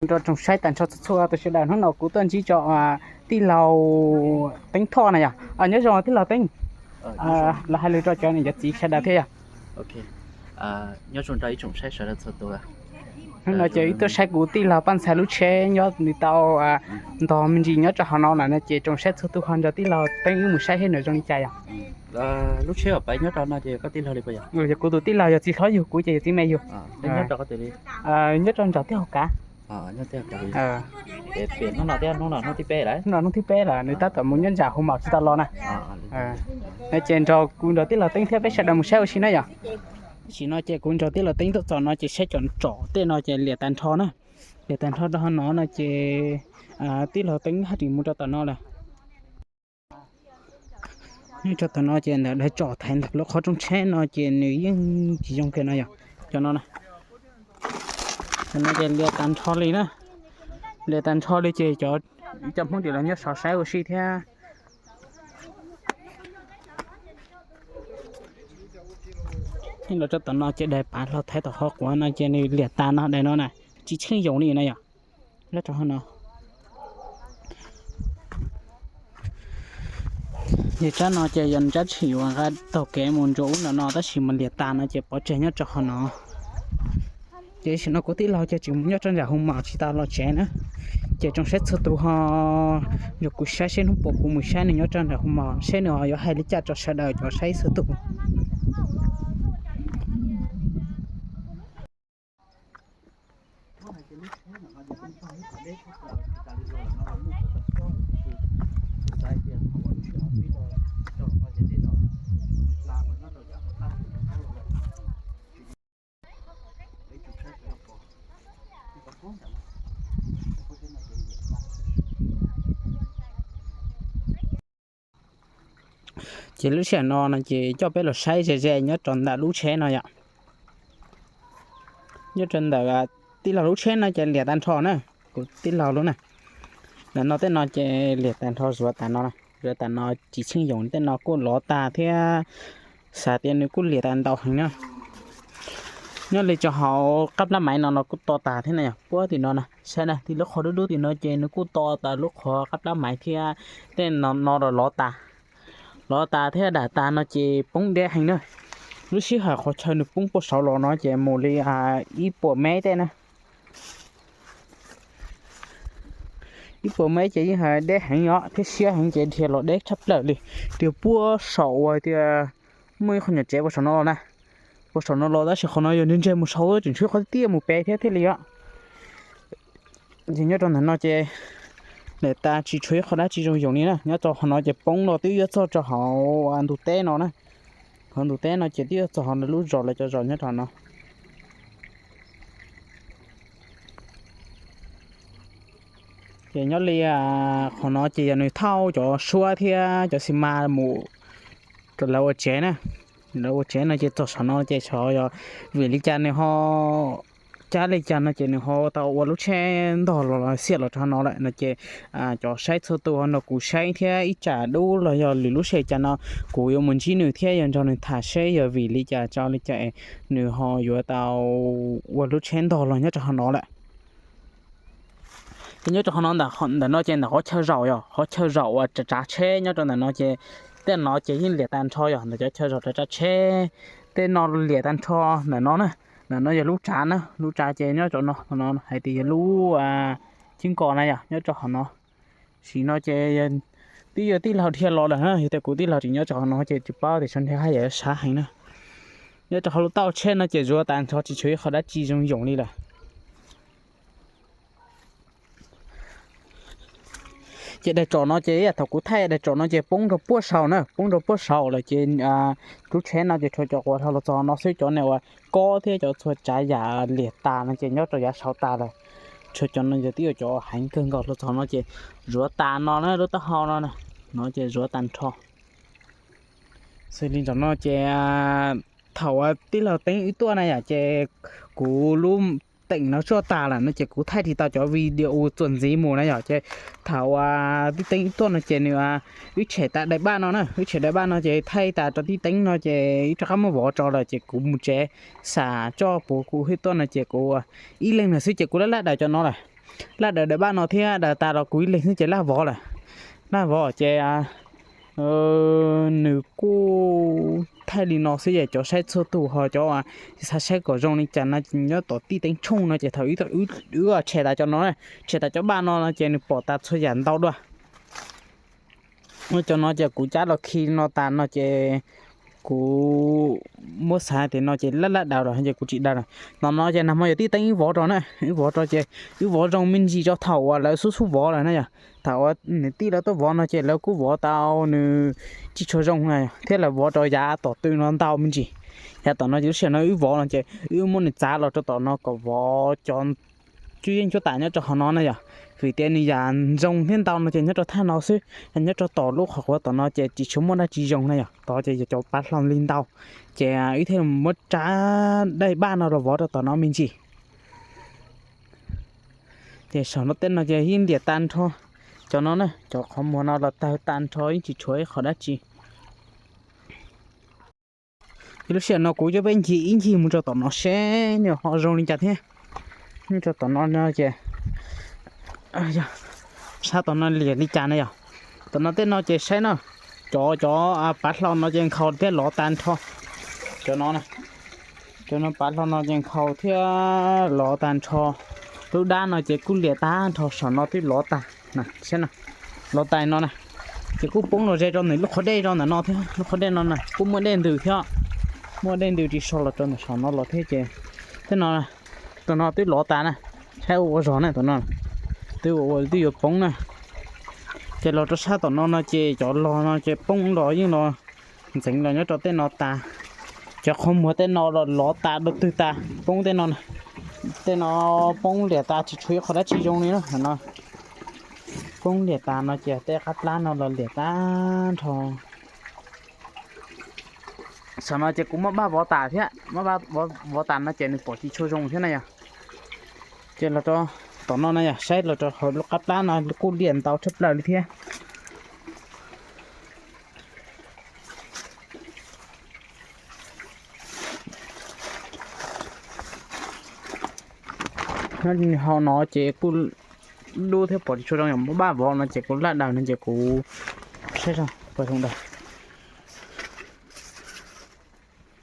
Rau tsoom saib tag nrho txhua txhua tus sawv daws, hnub no kuv tuaj ntsib rau tij laug Teeb Thoj na yog. Nyob zoo tij laug Teeb, los hais lus rau cov niam cov txiv sawv daws thiab yog. Hnub no ces wb tuaj saib kuv tij laug Paj Ntxhais lub tsheb nyob nws tau ntog me ntsis nyob rau hauv no lawm no ces tsoom saib txhua tus ho nrog tij laug Teeb wb mus saib seb nws zoo li cas yog. Lub tsheb uas pab nyob rau no ces koj tij laug li puas yog? Yog kuv tus tij laug yog txiv hlob yug, kuv ces yog txiv me yug. Nyob rau qhov twg li? Nyob rau nram Tij Haus Kav. Nyob Tij Haus Kav. Hnub no thiab hnub no hnub thib peb lawm. Hnub no hnub thib peb lawm, nws tab tom mus nyob nram Hu Maus tsis tau los na. Ces nrog kuv nrog tij laug Teeb thiab peb sawv daws mus saib ua si na yog. Tam sim no ces kuv nrog tij laug Teeb tuaj txog no ces saib cov tsom tej no ces liam tag nrho na. Liam tag nrho rau hauv no no ces tij laug Teeb haj tseem mus rau tom no lawm. Nyob rau tom no ces ntawm daim tsom thaiv ntawm lub qhov rooj tsheb no ces nws yeej tsis zoo kiag no yog. Cov no na, cov no ces liam tag nrho li na. Liam tag nrho li ces cov, cov Hmoob tim los nyob saud saib ua si thiab. Yeej los rau tom no ces daim pav hlo thaiv tom qhov quav no ces nws liam tas no, daim no na, tsis tsheej yoos li na yog. Nyob rau hauv no. Yog tsab no ces yog nws tsab tshim uas nqa taug kev mus ntsuas ub ntawm no tab sis mas liam tas no ces pov tseg nyob rau hauv no. Ces tam sim no kuv tij laug ces tseem mus nyob rau nram Hu Maus tsis tau los tsev na. Ces tsoom saib txhua tus ho nrog kuv saib seb hnub puas kuv mus saib nws nyob rau nram Hu Maus seb nws ho yuav hais li cas rau sawv daws cov saib txhua tus. Ces lub sij hawm no no ces coj peb los saib ze ze nyob rau ntawm lub tsheb no yom. Nyob rau ntawm tij laug lub tsheb no ces liam tag nrho na, kuv tij laug lub na. Ntawm no tej no ces liam tag nrho, zuav tas no, zuav tas no tsis tsheej yoos, tej no kuj lov tas thiab, xav tias nws kuj liam tas ntau heev na. Nyob li rau hauv qab plab maiv no no kuj to tas thiab na yog, puag tim no na, saib na, tim lub qhov dub dub tim no ces nws kuj to tas lub qhov qab plab maiv thiab, tej no no los lov tas, lov tas thiab dam tas no ces poob deb heev na. Lub sij hawm qhov chaw nws poob puag saud los no ces mus li ib puas mev tej na. Ib puas mev ces yeej hais deb heev os, thiab siab heev ces dhia los deb tshaj plaws li. Tias puag saum uas tias muaj ib qho nyuam tsev puag saum no los na, puag saum no los tab sis qhov no yog ntseg mus saud tseem tshuav qhov tiaj mus pem thiab thiaj li os. Ces nyob rau ntawm no ces liam tas tsis tshuav ib qho dab tsi zoo yoos li na. Nyob rau qhov no ces poob los twb yuav txog rau hauv ntug teb no na. Hauv ntug teb no ces twb yuav txog hauv lub zos lawv cov zos nyob rau no. Ces nyob li qhov no ces yog nws thauj cov suab thiab cov xi mas mus rau lawv ua tsev na. Lawv ua tsev no ces txog saum no ces xyov yog vim li cas nws ho, cab li cas no ces nws ho tau ua lub tsheb ntog los xiam los rau no lawm no ces cov saib txhua tus ho nrog kuv saib thiab ib tsam dub los yog lwm lub sij hawm cas no kuv yuav mus ntsib nws thiab yuav nrog nws tham seb yog vim li cas tso li cas es nws ho yuav tau ua lub tsheb ntog los nyob rau qhov no lawm. Ces nyob rau qhov no, ntawm no ces ntawm qhov chaw zaum, yog qhov chaw zaum uas tsav tsav tsheb nyob rau ntawm no ces tej no ces yeej liam tag nrho, yog ntawm cov chaw zaum tsav tsav tsheb tej no liam tag nrho ntawm no na. Ntawm no yog lub tsav na, lub tsav ces nyob rau no, hais tias yog lub ceeb kos na yog nyob rau qhov no. Sim no ces twb yog tij laug dhia los lawm na, yog tias kuv tij laug tseem nyob rau qhov no ces tsis paub tias tshuav nrhiav haj yam sav heev na. Nyob rau qhov lub tauj tsheb no ces zuav tas nrho tsis tshuav ib qho dab tsi zoo yoos li lawm. Ces daim tsom no ces ib yam thaum kuv thaij daim tsom no ces poob rau puag saud na, poob rau puag saud lawm ces lub tsheb no ces tshuav cov quav dhau los txog no xwb, cov niag uas kob thiab cov txhua tsav yam liam tas no ces nyob rau yav saud tas lawm. Tshuav cov no ces twb yog cov heev kawg nkaus los txog no ces zuav tas no na, lub taub hau no, no ces zuav tas nrho. Xws li nram no ces thaum uas tij laug Teeb wb tuaj na yom, ces kuv lub teem no tsuaj tas lawm no ces kuv thaij tsis tau cov video txuas ntxiv mus na yom. Ces thaum uas tij Teeb wb tuaj no ces nws, wb tshem tas daim paj no na, wb tshem daim paj no ces thaij tas rau tij Teeb no ces wb rov qab muab vov rau lawm ces kuv mus tsev, xam coj puv kuv hwj tuaj no ces kuv ib leeg na xwb ces kuv laj laj daws cov no lawm. laj daws daim npaj no thiab daws tas los kuv ib leeg xwb ces laj vov lawm. Laj vov ces nws kuj thaij li no xwb es cov saib txhua tus ho cov xav saib kom zoo li cas no nyob tom tij teeb tshooj no ces thaum wb tshem tas cov no, tshem tas cov npaj no no ces nws pom tas txhua yam ntau dua. Cov no ces kuv cab los khi no tas no ces kuv muab xav tias no ces laj laj daws los ces kuv tsis daws lawm. Tom no ces nag hmo yog tij teeb wb vov rau na, wb vov rau ces wb vov zoo me ntsis rau thaum uas lawv xub xub vov lawm na yom. Thaum uas niam tij lawv tuaj vov no ces lawv kuj vov tau nws tsis tshua zoo na thiab lawv vov rau yav tom tw no ntau me ntsis. Yav tom no ces lub sij hawm no wb vov no ces wb muab nws txav los rau tom no kom vov cov cuab yeej cuab tam nyob rau qhov no na yom. Vim tias nws yam zoo thiab ntau no ces nyob rau thaj no xwb, nyob rau tom lub qhov quav tom no ces tsis tshua muaj dab tsi zoo na yom. Tod ces yog cov pav hlau li ntau, ces wb thiaj muab rab daim npaj no los vov rau tom no me ntsis. Ces saum no tej no ces yeej liam tag nrho. Cov no na, cov qhov muag no los tawg tag nrho yeej tsis tshuav ib qhov dab tsi. Ces lub sij hawm no kuv coj peb ncig ib ncig mus rau tom no seb nws ho zoo li cas thiab. Mus rau tom no no ces sab tom no liam li cas na yom. Tom no tej no ces saib no, cov cov pav hlau no ces nkhaus thiab lov tag nrho. Cov no, cov no pav hlau no ces nkhaus thiab lov tag nrho. Lub dab no ces kuj liam tag nrho, saum no twb lov tag, lov tag no na. Ces kuj poob los ze rau nws lub qhov dej rau ntawm no thiab, lub qhov dej no na kuj muaj dej ntws thiab, muaj dej ntws ris so los rau ntawm saum no los thiab ces, thiab no, tom no twb lov tas na, saib ua ua zog na tom no, twb ua ua twb yuav poob na. Ces los rau sab tom no no ces cov log no ces poob los yeej los ntxeev los nyob rau tej no tas. Cov qhov muag tej no los lov tas dua twg tas, poob tej no, tej no poob liam tas tsis tshuav ib qhov dab tsi zoo li na no. Poob liam tas no ces tej qab plab no los liam tag nrho. Saum no ces kuv muab npaj vov tas thiab, muab npaj vov tas no ces nws pom tsis tshua zoo thiab na yom. Ces los rau tom no na yom, saib los rau hauv lub qab plab no kuj liam ntau tshaj plaws li thiab. Nyob hauv no ces kuj dub thiab pom tsis tshua zoo, yog muab npaj vov no ces kuv laj daws no ces kuv saib zoo daws.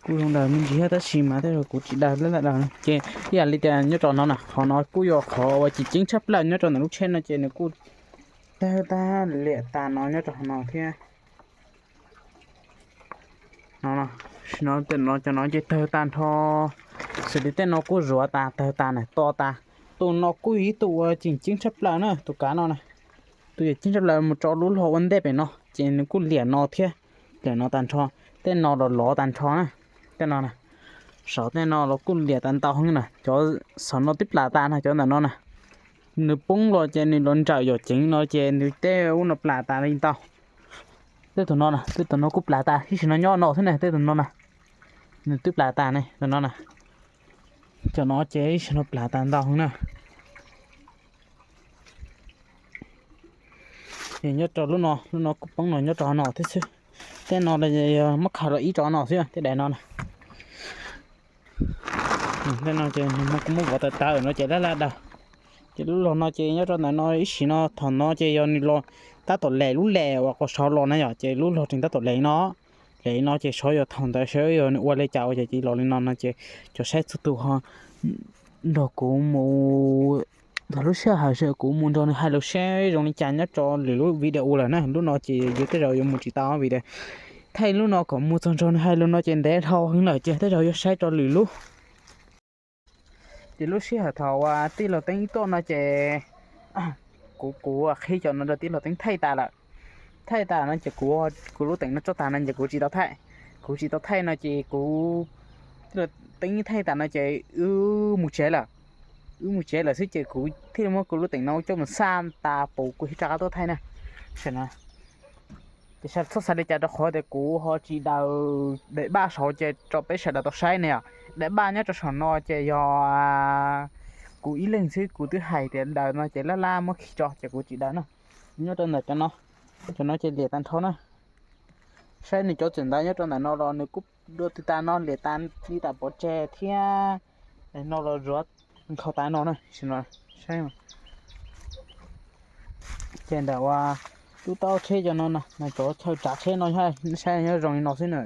Kuj zoo daws me ntsis thiab tab sis mas tej zaum kuv tsis daws laj laj daws no ces ib yam li tias nyob rau no na, qhov no kuj yog qhov uas tseem ceeb tshaj plaws nyob rau ntawm lub tsheb no ces nws kuj tawg tag liam tas no nyob rau qhov no thiab. No, no, cov no ces tawg tag nrho, xws li tej no kuj zuav tas tawg tas na, to tas. Tus no kuj yog ib tug uas tseem ceeb tshaj plaws na, tus kav no na, tus yam ceeb tshaj plaws mus rau lub log ua ntej pem no ces nws kuj liam no thiab, liam no tag nrho. Tej no los lov tag nrho na, tej no na, saum tej no los kuj liam tas ntau heev na, cov saum no twb plam tas na, cov ntawm no na. Nws poob los ces nws los nrawm yom, ceev no ces nws tej ub no plam tas li ntau. Tej tus no na, tej tus no kuj plam tas, ib sim no nyob no xwb na, tej tus no na, nws twb plam tas ne, tus no na. Cov no ces ib sim no plam tas ntau heev na. Ces nyob rau lub no, lub no kuj poob no nyob rau no thiab xwb. Tej no yog muab khaws los ib rau no xwb, tej daim no na. Tej no ces kuv muab vov tas tas no ces laj laj daws. Ces lub log no ces nyob rau ntawm no ib sim no, thaum no ces yog nws los tab tom lem lub lem uas qhov saud los na yom, ces lub log tseem tab tom lem no. Lem no ces saib yog thaum ntawd saib yog nws ua li cas ua ces los li no no ces cov saib txhua tus ho nrog kuv mus, thaum lub sij hawm seb kuv mus nrog nws hais lus seb zoo li cas nyob rau lwm lub video lawm na. Lub no ces yus tej zaum yuav mus tsis tau vim tias thaij lub no kom mus txog nrog nws hais lus no ces ntev dhau heev lawm ces tej zaum yuav saib rau lwm lub. Ces lub sij hawm thaum uas tij laug Teeb tuaj no ces kuv, kuv qhib cov no rau tij laug Teeb thaij tas lawm. Thaij tas no ces kuv, kuv lub teem no tso tas no ces kuv tsis tau thaij. Kuv tsis tau thaij no ces kuv, tij laug Teeb thaij tas no ces wb mus tsev lawm. Wb mus tsev lawm xwb ces kuv thiaj li muab kuv lub teem no coj mus xaj tas puv kuv thiaj rov qab tuaj thaij na. Ces txhob xav li cas rau qhov tias kuv ho tsis daws daim npaj saud ces rau peb sawv daws tau saib ne yom. Daim npaj nyob rau saum no ces yog kuv ib leeg xwb, kuv twb hais tias daws no ces laj laj muab khi tso ces kuv tsis daws na. Nyob rau ntawm cov no, cov no ces liam tag nrho na. Saib nws cov txawm ntawd nyob rau ntawm no los nws kuj dua twg tas no, liam tas li tas pov tseg thiab. No los zuav nkhaus tas no na, saib, Ces ntawm uas tub tau tsheb cov no no, mas cov chaw tsav tsheb no saib nyob zoo li no xwb na.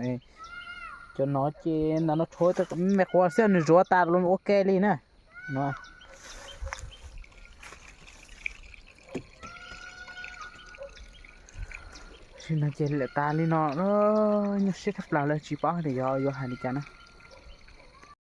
Cov no ces ntawm no tshuav me quav xwb, nws zuav tas los ua ke li na. No ces lawm tas li no, nyuaj siab tshaj plaws lawm, tsis paub tias yog yuav hais li cas na.